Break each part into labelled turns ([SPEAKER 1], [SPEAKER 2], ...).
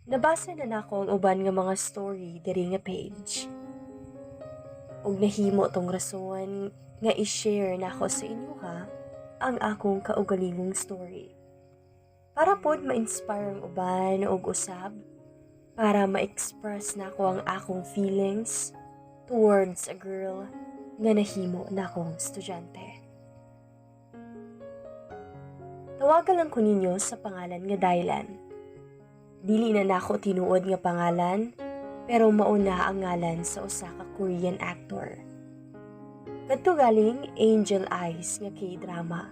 [SPEAKER 1] Nabasa na nako ang uban nga mga story diri nga page. Ug nahimo tong rason nga i-share nako sa inyo ha ang akong kaugalingong story. Para pod ma-inspire ang uban og usab para ma-express nako ang akong feelings towards a girl nga nahimo nakong estudyante. Tawagan lang ko ninyo sa pangalan nga Dylan. Dili na nako tinuod nga pangalan, pero mauna ang ngalan sa usa ka Korean actor. Kadto galing Angel Eyes nga K-drama.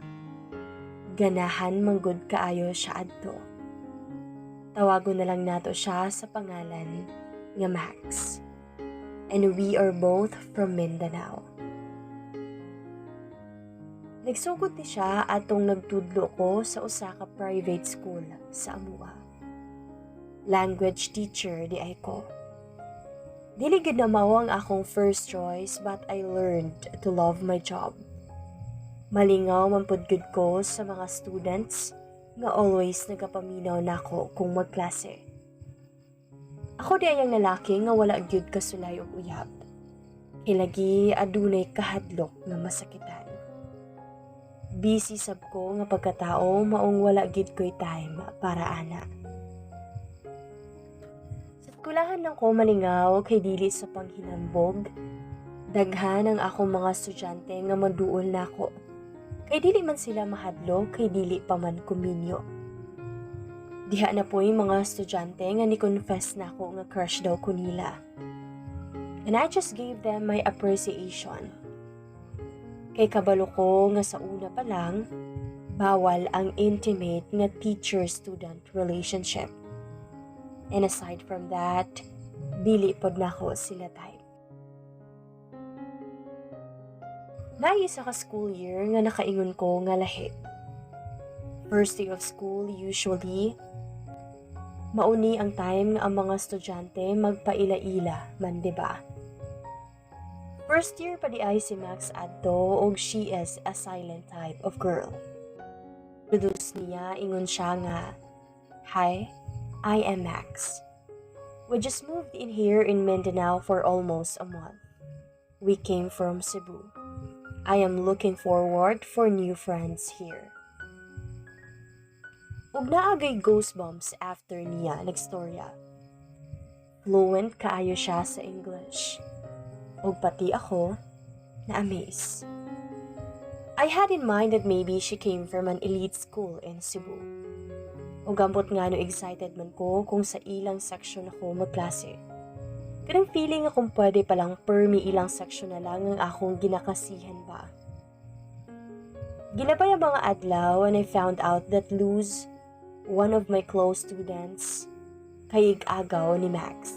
[SPEAKER 1] Ganahan manggod kaayo siya adto. Tawagon na lang nato siya sa pangalan nga Max. And we are both from Mindanao. Nagsugod ni siya atong nagtudlo ko sa usa ka private school sa amua. Language teacher diay ko. Dili gid na mao ang akong first choice, but I learned to love my job. Malingaw man pud gud ko sa mga students nga always nagapaminaw nako kung magklase. Ako diay ang lalaki nga wala gyud kasulay og uyab. Hilagi adunay kahadlok nga masakitan. Busy sab ko nga pagkatao, maong wala gid ko'y time para ana. Sa eskulahan lang ko malingaw kay dili sa panghinambog. Daghan ang akong mga estudyante nga maduol nako. Kay dili man sila mahadlok kay dili pa man ko minyo. Diha na po'y mga estudyante nga ni-confess nako nga crush daw ko nila. And I just gave them my appreciation. Kay kabalo ko nga sa una pa lang, bawal ang intimate nga teacher-student relationship. And aside from that, dili pod nako sila type. Naay isa ka school year nga nakaingon ko nga lahi. First day of school, usually, mauni ang time nga ang mga estudyante magpaila-ila man, di ba? First year pa diay si Max adto og she is a silent type of girl. Introduce niya, ingon siya nga, "Hi, I am Max. We just moved in here in Mindanao for almost a month. We came from Cebu. I am looking forward for new friends here." Ug naa gay goosebumps after niya nagstorya. Fluent kaayo siya sa English. Ug pati ako, na-amaze. I had in mind that maybe she came from an elite school in Cebu. Ug ambot nga no excited man ko kung sa ilang section ako magklase. Kanang feeling nga kung pwede palang permi ilang section na lang ang akong ginakasihan ba. Gilabay ang mga adlaw and I found out that Luz, one of my close students, kay agaw ni Max.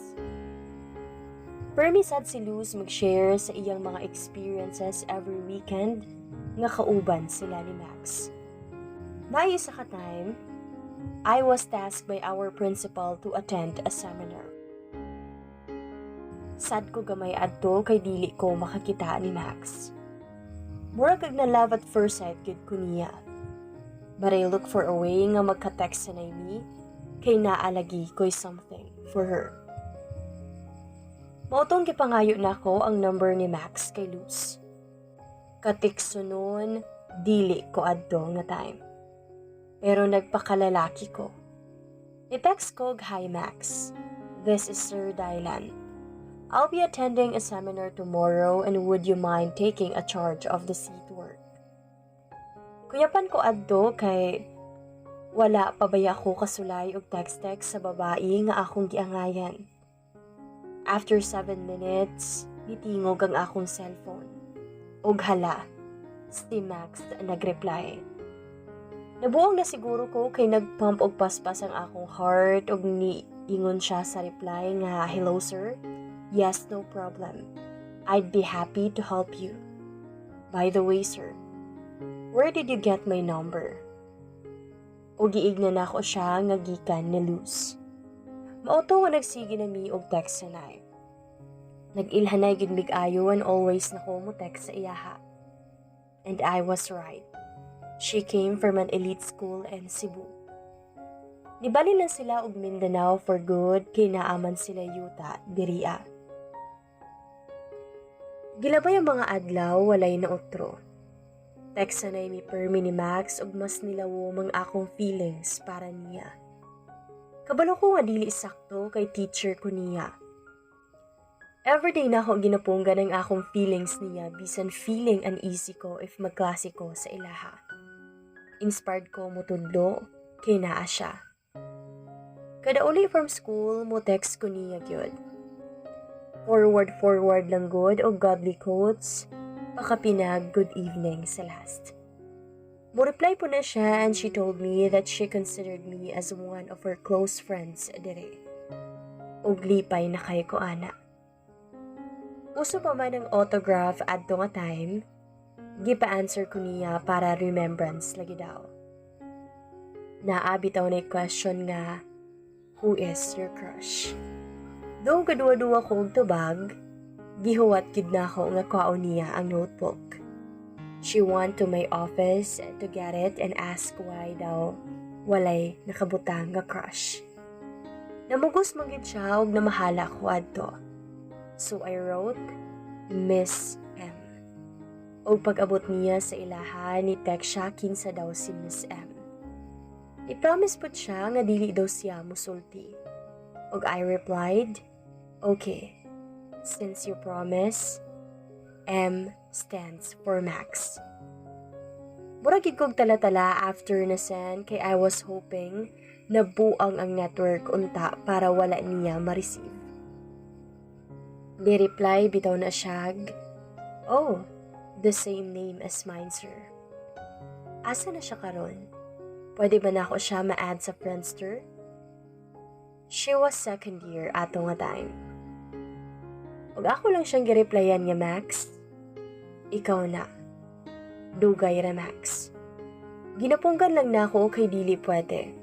[SPEAKER 1] Permi sad si Luz mag-share sa iyang mga experiences every weekend nga kauban sila ni Max. Naay isa ka time, I was tasked by our principal to attend a seminar. Sad ko gamay adto kay dili ko makakita ni Max. Murag og na love at first sight gid ko niya. But I look for a way nga magka-text sa mi kay naa lagi ko'y something for her. Mao tong gipangayo nako ang number ni Max kay Luz. Katikso nun, dili ko adto nga time. Pero nagpakalalaki ko. I-text ko, "Hi Max. This is Sir Dylan. I'll be attending a seminar tomorrow and would you mind taking a charge of the seat work?" Kuyapan ko adto kay wala pa baya ko kasulay og text-text sa babae nga akong giangayan. After 7 minutes, nitingog ang akong cellphone. Og hala, si Max nagreply. Nabuang na siguro ko kay nagpump og paspas ang akong heart og niingon siya sa reply nga, "Hello sir. Yes, no problem. I'd be happy to help you. By the way sir, where did you get my number?" Og giigna nako siya nga gikan ni Luz. Mao to nga nagsige na mi og text sanay. Nag-ilhanay gid mig ayo and always na ko mo text sa iyaha. And I was right. She came from an elite school in Cebu. Nibalin lang sila og Mindanao for good kay naa man sila yuta diriya. Gilabay ang mga adlaw, walay na otro. Text na mi permi ni Max ug mas nilawom ang akong feelings para niya. Kabalo ko nga dili sakto kay teacher ko niya. Everyday na ako ginapunggan ang akong feelings niya bisan feeling uneasy ko if magklase ko sa ilaha. Inspired ko mutudlo kay naa siya. Kada uli from school, mo text ko niya gyud. Forward forward lang gud og godly quotes, pakapinag good evening sa last. Mo reply pud na siya and she told me that she considered me as one of her close friends dire. Og lipay na kaayo ko ana. Uso pa man ang autograph adto nga time, gipa-answer ko niya para remembrance lagi daw. Naa bitaw na question nga, "Who is your crush?" Though gaduwa-duwa ko og tubag, gihuwat gid nako nga kwaon niya ang notebook. She went to my office to get it and ask why daw walay nakabutang nga crush. Namugos man gid siya og namahala ko adto. So I wrote, "Miss M." Og pag-abot niya sa ilaha, ni text siya kinsa daw si Miss M. I-promise pud siya nga dili daw siya musulti. Og I replied, "Okay, since you promise, M stands for Max." Mura gid kog tala-tala after na send kay I was hoping na buang ang network unta para wala niya ma-receive. Ni-reply bitaw na siya, "Oh, the same name as mine, sir." Asa na siya karon? Pwede ba nako siya ma-add sa Friendster? She was second year ato nga time. Ug ako lang siyang gireplyan nga, "Max, ikaw na. Dugay ra, Max. Ginapunggan lang nako kay dili pwede.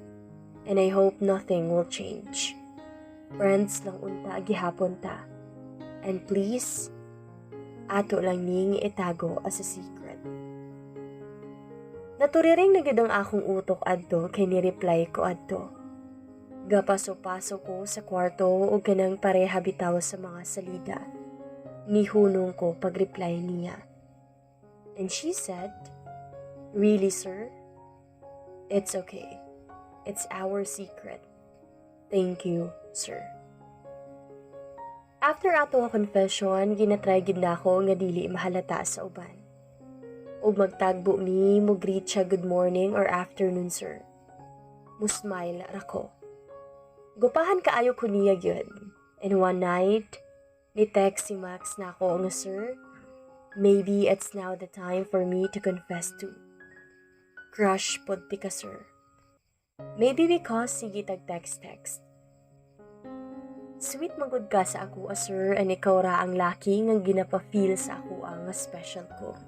[SPEAKER 1] And I hope nothing will change. Friends lang unta gihapon ta. And please, ato lang ning itago as a secret." Naturiring na gid ang akong utok adto kay ni-reply ko adto. Gapaso-paso ko sa kwarto og kanang pareha bitaw sa mga salida. Nihunong ko pag-reply niya. And she said, "Really, sir? It's okay. It's our secret. Thank you, sir." After ato nga confession, ginatry gid nako nga dili mahalata sa uban. Ug magtagbo mi, mo greet siya, "Good morning or afternoon, sir." Mo smile ra ko. Gupahan kaayo ko niya gyud. And one night, ni text si Max nako nga, "Sir, maybe it's now the time for me to confess to. Crush pod tika, sir. Maybe because sige tag text text. Sweet magud ka sa ako, sir, and ikaw ra ang laki nga ginapa-feel sa ako ang special ko.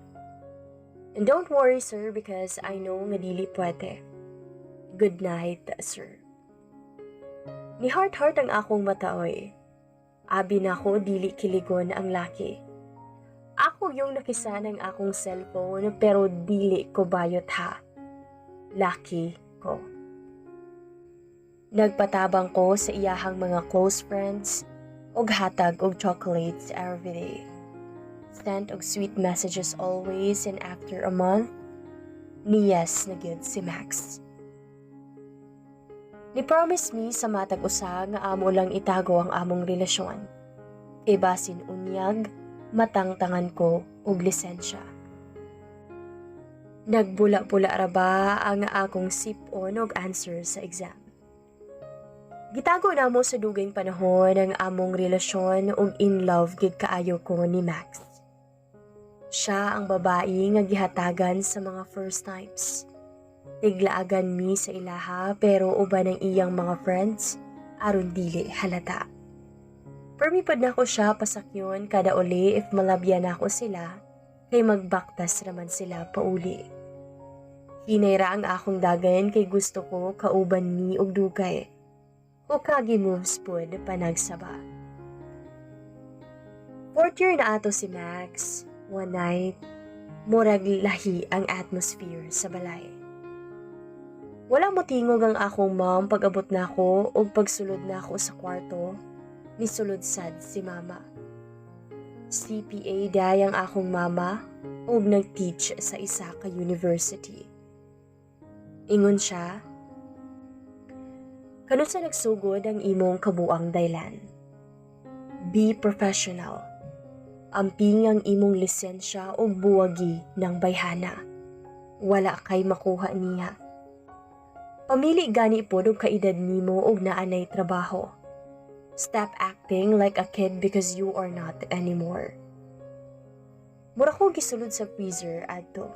[SPEAKER 1] And don't worry, sir, because I know nga dili pwede. Good night, sir." Ni heart heart ang akong mataoy. Abi nako dili kiligon ang laki. Ako yung nakisan ang akong cellphone pero dili ko bayot ha. Laki ko. Nagpatabang ko sa iyahang mga close friends og hatag og chocolates every day. Sent og sweet messages always, and after a month, ni-yes na gyud si Max. Ni-promise mi sa matag usa nga amo lang itago ang among relasyon. Kay basin unyag, matangtangan ko og lisensya. Nagbula-bula ra ba ang akong sip-on og answer sa exam. Gitago namo sa dugayng panahon ang among relasyon ug in love gid kaayo ko ni Max. Siya ang babae nga gihatagan sa mga first times. Tiglaagan mi sa ilaha pero uban ang iyang mga friends aron dili halata. Permi pud nako siya pasakyon kada uli if malabyan nako sila kay magbaktas raman sila pauli. Hinay ra ang akong dagan kay gusto ko kauban mi og dugay. Hokage moves pud panagsaba. Fourth year na ato si Max. One night, murag lahi ang atmosphere sa balay. Wala mo tingog ang akong mom pag abot nako ug pagsulod nako sa kwarto, nisulod sad si Mama. CPA diay ang akong mama ug nag-teach sa isa ka university. Ingon siya, "Kanus-a nagsugod ang imong kabuang, Daylan? Be professional. Amping ang imong lisensya ug buwagi ng bayhana. Wala kay makuha niya. Pamili gani pod og kaedad nimo og naa nay trabaho. Stop acting like a kid because you are not anymore." Mura ko gisulod sa freezer adto.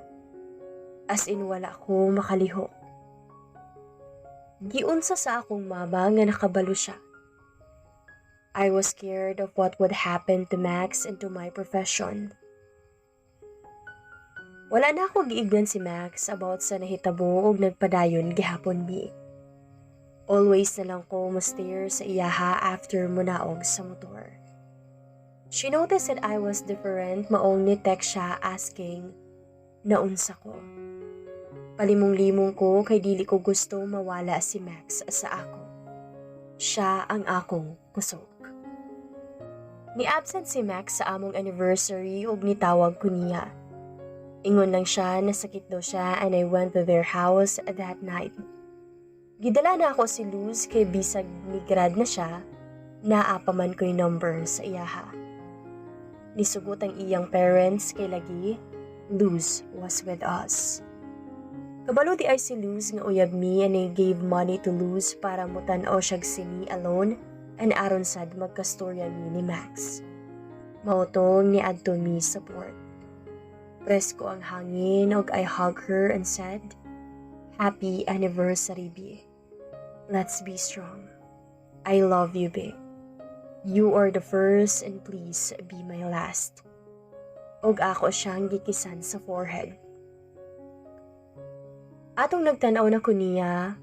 [SPEAKER 1] As in, wala ko makalihok. Giunsa sa akong mama nga nakabalo siya. I was scared of what would happen to Max and to my profession. Wala na ako giignan si Max about sa nahitabo ug nagpadayon gihapon mi. Always na lang ko mo-stare sa iyaha after munaog sa motor. She noticed that I was different, maong ni-text siya asking naunsa ko. Palimong-limong ko kay dili ko gusto mawala si Max sa ako. Siya ang akong kusog. Ni-absent si Max sa among anniversary ug nitawag ko niya. Ingon lang siya nasakit daw siya and I went to their house that night. Gidala nako si Luz kay bisag ni-grad na siya, naa pa man ko'y number sa iyaha. Nisugot ang iyang parents kay lagi, Luz was with us. Kabalo diay si Luz nga uyab mi and I gave money to Luz para mutan-aw siyag sine alone and aron sad magkastorya mi ni Max. Mao tong niadto mi sa port. Presko ang hangin ug I hug her and said, "Happy anniversary, B. Let's be strong. I love you, B. You are the first and please be my last." Og ako siyang gikisan sa forehead. Atong nagtanaw na ko niya,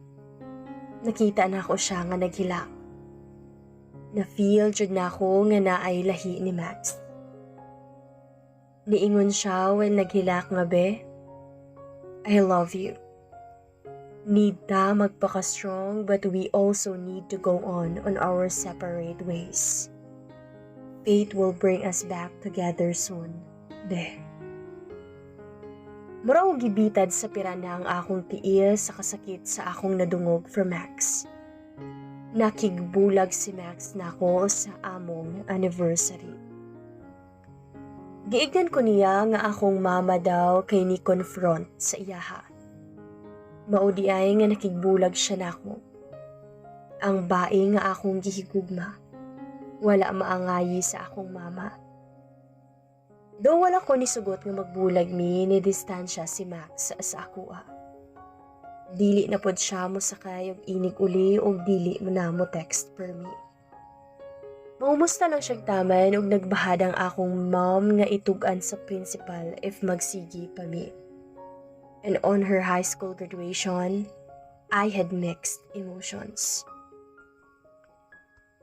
[SPEAKER 1] nakita nako siya nga naghilak. Na-feel jud nako nga naay lahi ni Max. Niingon siya when naghilak nga, "Be, I love you. Need ta magpaka-strong, but we also need to go on our separate ways. Fate will bring us back together soon, be." Mura og gibitad sa pirana ang akong tiil sa kasakit sa akong nadungog from Max. Nakigbulag si Max nako sa among anniversary. Giignan ko niya nga akong mama daw kay ni confront sa iyaha. Mao diay nga nakigbulag siya nako. Ang bae nga akong gihigugma, wala maangayi sa akong mama. Though wala ko nisugot nga magbulag mi, ni distansya si Max sa akoa. Dili na pod siya mosakay og inig uli og dili mo na mo text per me. Mangumusta lang siyang taman og nagbahad ang akong mom nga itug-an sa principal if magsigi pa mi. And on her high school graduation, I had mixed emotions.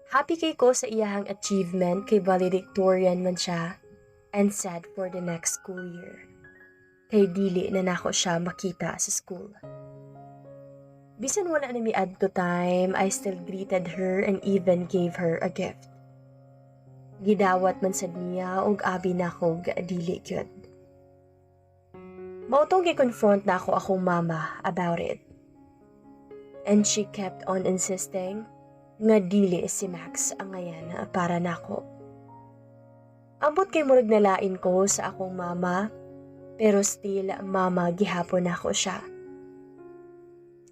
[SPEAKER 1] Happy kay ko sa iyahang achievement kay valedictorian man siya and sad for the next school year. Kay dili na nako siya makita sa school. Bisan wala na mi adto time, I still greeted her and even gave her a gift. Gidawat man sad niya og abi nako dili gyud. Mao tong gi-confront nako akong mama about it. And she kept on insisting nga dili si Max angayan para nako. Ambot kay murag nalain ko sa akong mama, pero still mama gihapon nako siya.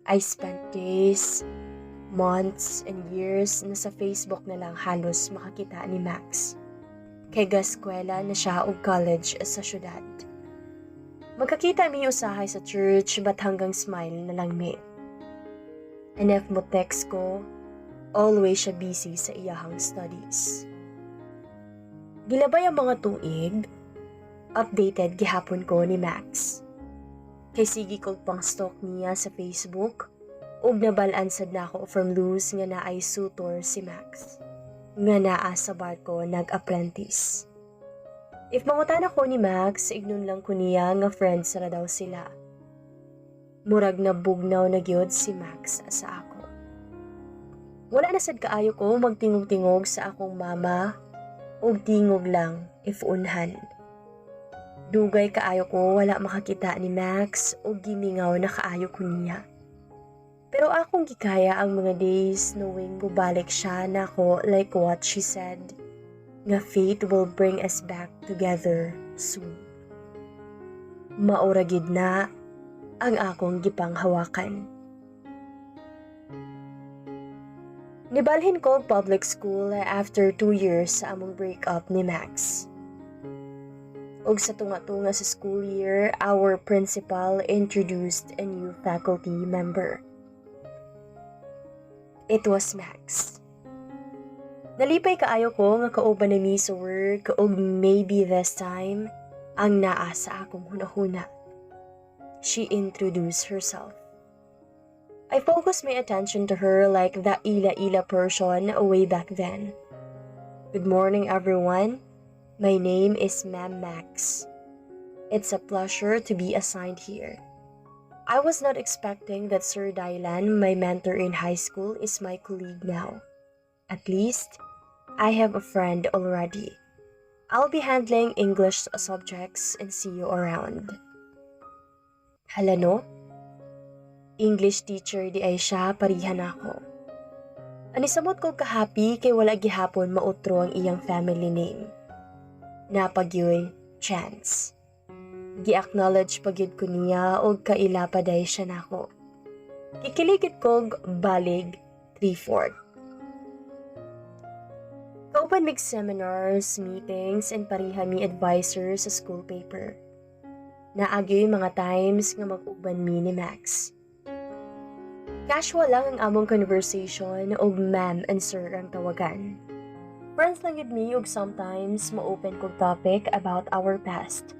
[SPEAKER 1] I spent days, months, and years na sa Facebook na lang halos makakita ni Max. Kay gaskwela na siya og college sa syudad. Magkakita mi usahay sa church, but hanggang smile na lang mi. And if mo text ko, always siya busy sa iyahang studies. Gilabay ang mga tuig, updated gihapon ko ni Max. Kay sige kog pang stalk niya sa Facebook ug nabal-an sad nako from Luz nga naay suitor si Max nga naa sa barko nag-apprentice. If mangutana ko ni Max, ignon lang ko niya nga friends ra daw sila. Murag nabugnaw na gyud si Max sa ako. Wala na sad kaayo ko magtingog-tingog sa akong mama og tingog lang if unhan. Dugay kaayo ko wala makakita ni Max og gimingaw na kaayo ko niya. Pero akong gikaya ang mga days knowing bubalik siya nako like what she said, nga fate will bring us back together soon. Mao ra gyud na ang akong gipanghawakan. Nibalhin ko og public school after 2 years sa among breakup ni Max. Og sa tunga-tunga sa school year, our principal introduced a new faculty member. It was Max. Nalipay kaayo ko nga kauban na mi sa work ug maybe this time ang naa sa akong hunahuna. She introduced herself. I focused my attention to her like the ila-ila person way back then. "Good morning, everyone. My name is Ma'am Max. It's a pleasure to be assigned here. I was not expecting that Sir Dylan, my mentor in high school, is my colleague now. At least, I have a friend already. I'll be handling English subjects and see you around." Hala no? English teacher diay siya pareha nako. Anisamot ko kahappy kay wala gihapon mautro ang iyang family name. Naa pa gyoy chance. Gi-acknowledge pa gyud ko niya og kaila pa diay siya nako. Gikilig kog balig 3/4. Kauban mig seminars, meetings, and pareha mi advisor sa school paper. Naa gyoy mga times nga mag-uban mi ni Max. Casual lang ang among conversation og ma'am and sir ang tawagan. Friends lang gyud mi ug sometimes ma-open kog topic about our past.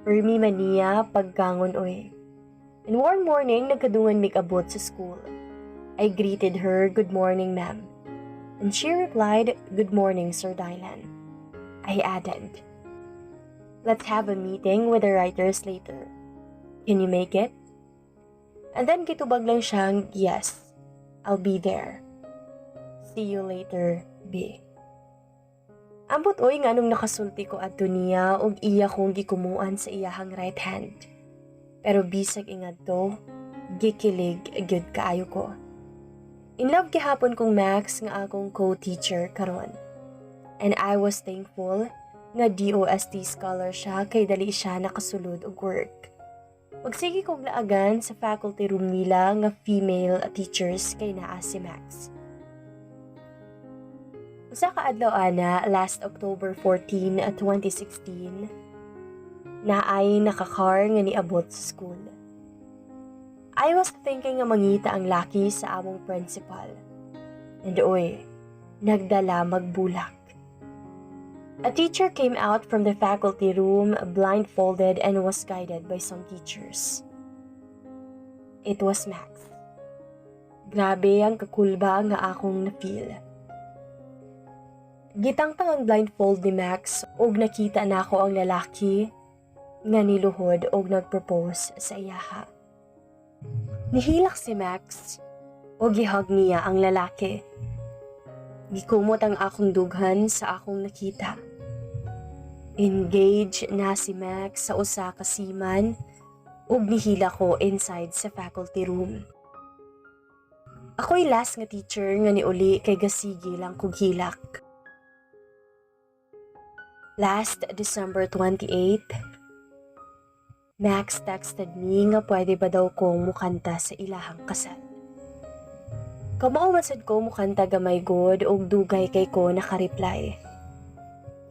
[SPEAKER 1] Permi man niya paggangon oy. And one morning, nagkadungan mig abot sa school. I greeted her, "Good morning, ma'am." And she replied, "Good morning, Sir Dylan." I added, "Let's have a meeting with the writers later. Can you make it?" And then gitubag lang siyang, "Yes, I'll be there. See you later, B." Ambot oy nganong nakasulti ko adto niya og iya kong gikumuan sa iyahang right hand. Pero bisag ingadto, gikilig gyud kaayo ko. In love gihapon kong Max nga akong co-teacher karon. And I was thankful nga DOST scholar siya kay dali siya nakasulod og work. Magsige kog laagan sa faculty room nila nga female teachers kay naa si Max. Usa ka adlaw ana, last October 14, 2016, naay nakakar nga niabot sa school. I was thinking nga mangita ang laki sa among principal. And oy, nagdala magbulak. A teacher came out from the faculty room blindfolded and was guided by some teachers. It was Max. Grabe ang kakulba nga akong na-feel. Gitangtang ang blindfold ni Max ug nakita nako ang lalaki nga niluhod og nagpropose sa iyaha. Nihilak si Max ug gihug niya ang lalaki. Gikumot ang akong dughan sa akong nakita. Engaged na si Max sa usa ka seaman ug nihilak ko inside sa faculty room. Ako'y last nga teacher nga niuli kay gasige lang kog hilak. Last December 28, Max texted me nga pwede ba daw kong mukanta sa ilahang kasal. Kamao man sad ko mukanta gamay god og dugay kay ko nakareply.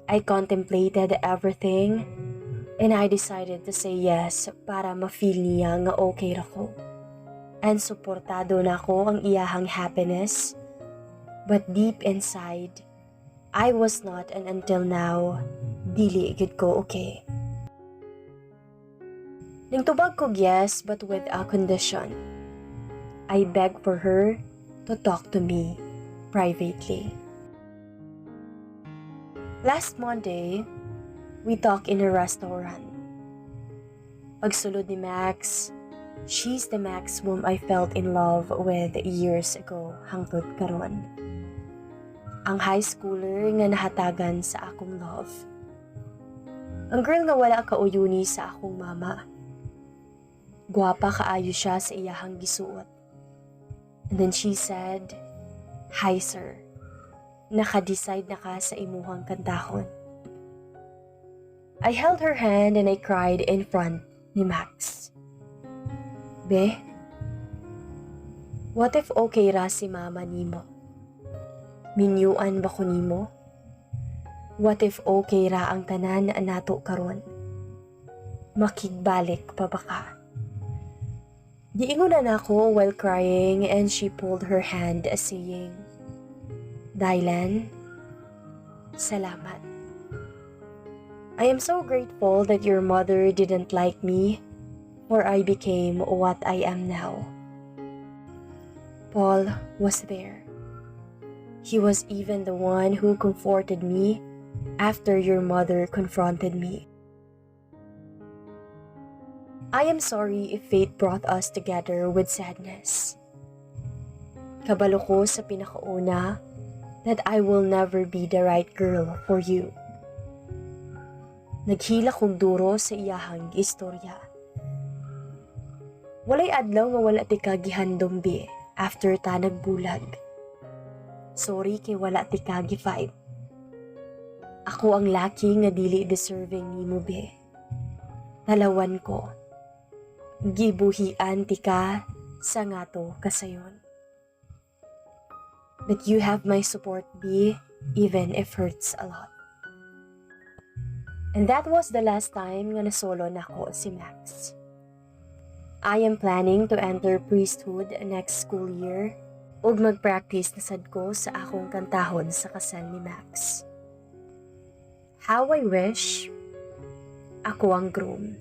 [SPEAKER 1] I contemplated everything and I decided to say yes para ma-feel niya nga okay ra ko. And suportado na ko ang iyahang happiness. But deep inside, I was not, and until now, dili gyud ko okay. Ningtubag ko yes, but with a condition. I beg for her to talk to me privately. Last Monday, we talked in a restaurant. Pagsulod ni Max, She's the Max whom I felt in love with years ago hangtod karon. Ang high schooler nga nahatagan sa akong love. Ang girl nga wala kauyuni sa akong mama. Gwapa kaayo siya sa iyahang gisuot. And then she said, "Hi, sir. Naka-decide na ka sa imuhang kantahon." I held her hand and I cried in front ni Max. "Be, what if okay ra si mama nimo? Minyuan ba ko nimo? What if okay ra ang tanan nato karon? Makigbalik pa ba ka?" Giingon na nako while crying, and she pulled her hand, saying, "Dylan, salamat. I am so grateful that your mother didn't like me, for I became what I am now. Paul was there. He was even the one who comforted me after your mother confronted me. I am sorry if fate brought us together with sadness. Kabalo ko sa pinakauna that I will never be the right girl for you." Naghilak kog duro sa iyahang istorya. "Walay adlaw nga wala tika gihandom, be, after ta nagbulag. Sorry kay wala tika gi-fight. Ako ang laki nga dili deserving nimo, be. Talawan ko. Gibuhian tika sa ngato kasayon. But you have my support, be, even if hurts a lot." And that was the last time nga nasolo nako si Max. I am planning to enter priesthood next school year ug mag-practice na sad ko sa akong kantahon sa kasal ni Max. How I wish ako ang groom.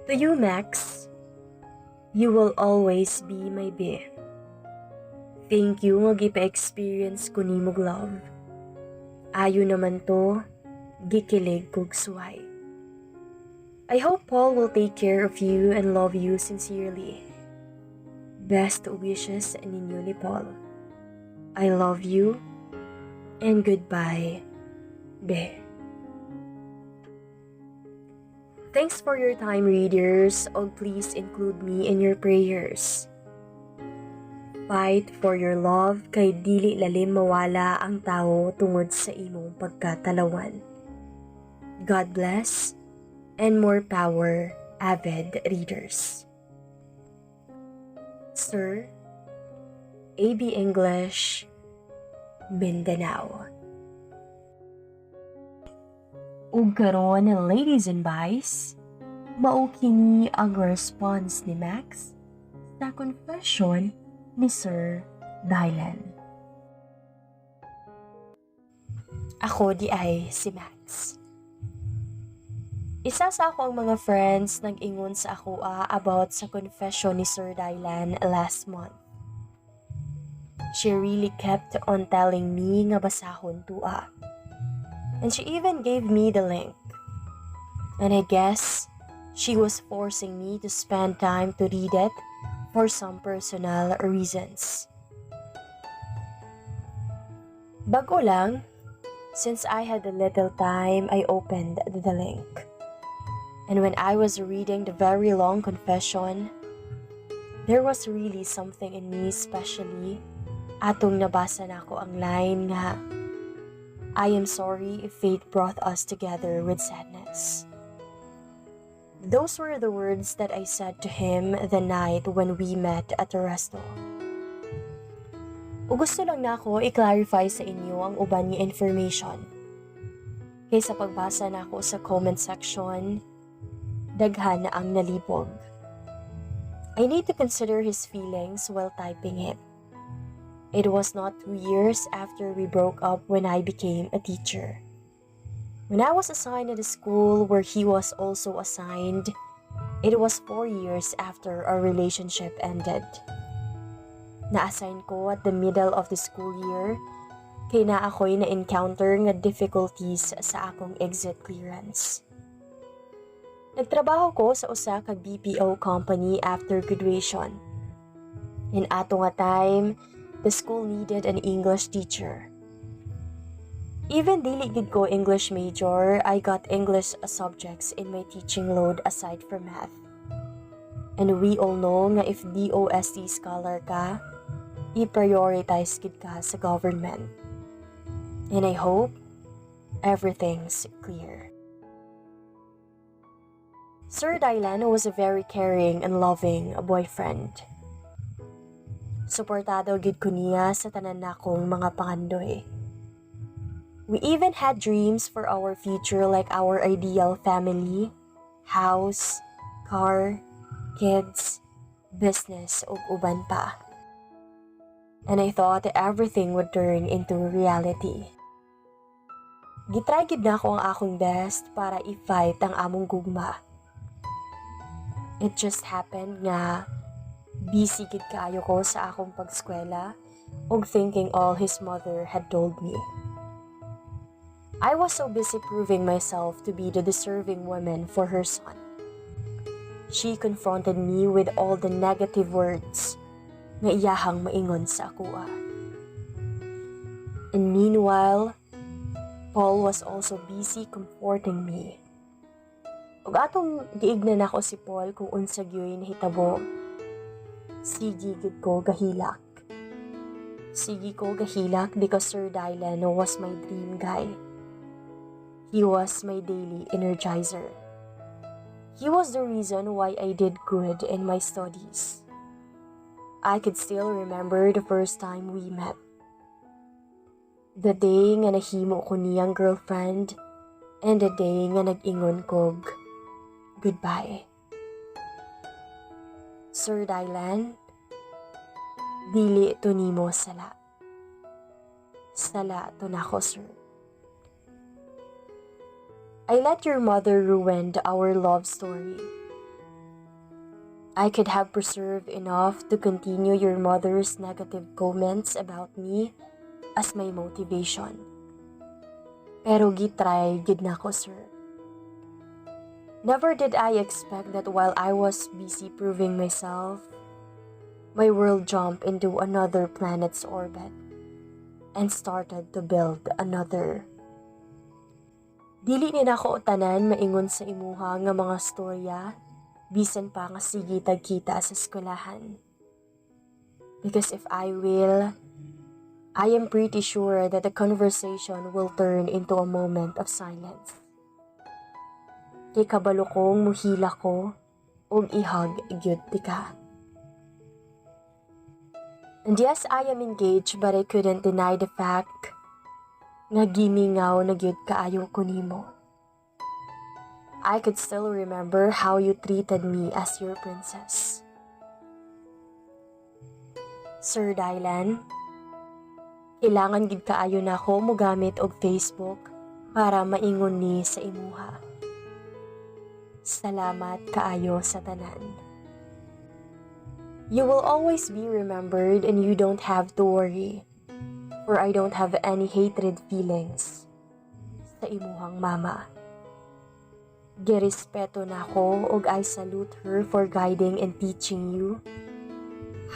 [SPEAKER 1] To you, Max, you will always be my be. Thank you nga gipa-experience ko nimog love. Ayo naman to, gikilig kog suway. I hope Paul will take care of you and love you sincerely. Best wishes ninyo ni Paul. I love you and goodbye, be. Thanks for your time, readers, og please include me in your prayers. Fight for your love kay dili lalim mawala ang tao tungod sa imong pagkatalawan. God bless and more power, avid readers. Sir, AB English, Mindanao. Ug karon, ladies and guys, mao kini ang response ni Max sa confession ni Sir Dylan. Ako diay si Max. Isa sa akoang mga friends nag-ingon sa ako about sa confession ni Sir Dylan last month. She really kept on telling me nga basahon to. And she even gave me the link. And I guess she was forcing me to spend time to read it for some personal reasons. Bago lang, since I had a little time, I opened the link. And when I was reading the very long confession, there was really something in me, especially atong nabasa nako ang line nga, "I am sorry if fate brought us together with sadness." Those were the words that I said to him the night when we met at the resto. O gusto lang nako i-clarify sa inyo ang uban nga information. Kay sa pagbasa nako sa comment section, daghan na ang nalibog. I need to consider his feelings while typing it. It was not 2 years after we broke up when I became a teacher. When I was assigned at the school where he was also assigned, it was 4 years after our relationship ended. Na-assign ko at the middle of the school year, kay naa ako'y na-encounter nga difficulties sa akong exit clearance. Nagtrabaho ko sa usa ka BPO company after graduation. In ato nga time, the school needed an English teacher. Even dili gid ko English major, I got English subjects in my teaching load aside from math. And we all know nga if DOST scholar ka, i-prioritize gid ka sa government. And I hope everything's clear. Sir Dylan was a very caring and loving boyfriend. Suportado gid ko niya sa tanan nakong mga pangandoy. We even had dreams for our future, like our ideal family, house, car, kids, business, ug uban pa. And I thought everything would turn into reality. Gitry gid nako ang akong best para i-fight ang among gugma. It just happened nga busy gid kaayo ko sa akong pagskwela ug thinking all his mother had told me. I was so busy proving myself to be the deserving woman for her son. She confronted me with all the negative words nga iyahang maingon sa akoa. And meanwhile, Paul was also busy comforting me. Ug atong giignan nako si Paul kung unsa gyoy nahitabo, sige gid ko gahilak. Sige ko gahilak because Sir Dylan was my dream guy. He was my daily energizer. He was the reason why I did good in my studies. I could still remember the first time we met. The day nga nahimo ko niyang girlfriend and the day nga nag-ingon kog goodbye. Sir Dylan, dili to nimo sala. Sala to nako, sir. I let your mother ruin our love story. I could have preserved enough to continue your mother's negative comments about me as my motivation. Pero gitry gid nako, sir. Never did I expect that while I was busy proving myself, my world jumped into another planet's orbit and started to build another. Dili ni nako tanan maingon sa imuha nga mga storya, bisan pa nga sige tag kita sa eskwelahan. Because if I will, I am pretty sure that the conversation will turn into a moment of silence. Kay kabalo kong muhilak ko ug i-hug gyud tika. And yes, I am engaged, but I couldn't deny the fact nga gimingaw na gyud kaayo ko nimo. I could still remember how you treated me as your princess. Sir Dylan, kailangan gid kaayo nako mogamit og Facebook para maingon ni sa imuha. Salamat kaayo sa tanan. You will always be remembered and you don't have to worry, for I don't have any hatred feelings sa imuhang mama. Girespeto nako ug I salute her for guiding and teaching you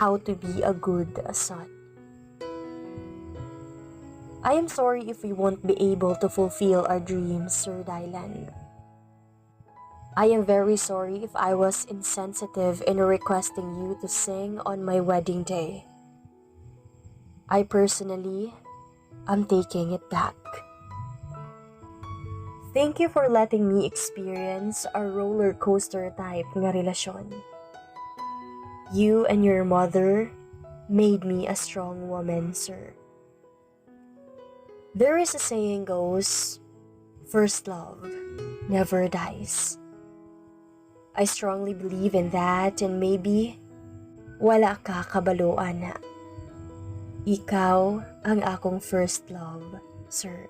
[SPEAKER 1] how to be a good son. I am sorry if we won't be able to fulfill our dreams, Sir Dylan. I am very sorry if I was insensitive in requesting you to sing on my wedding day. I personally am taking it back. Thank you for letting me experience a roller coaster type nga relasyon. You and your mother made me a strong woman, sir. There is a saying goes, "First love never dies." I strongly believe in that, and maybe wala ka kabalo ana. Ikaw ang akong first love, sir.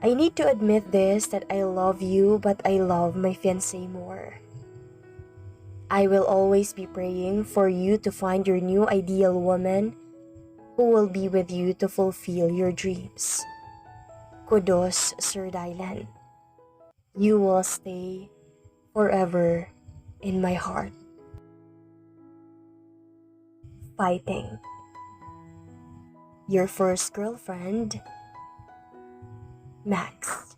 [SPEAKER 1] I need to admit this, that I love you, but I love my fiancé more. I will always be praying for you to find your new ideal woman who will be with you to fulfill your dreams. Kudos, Sir Dylan. You will stay forever in my heart. Fighting. Your first girlfriend, Max.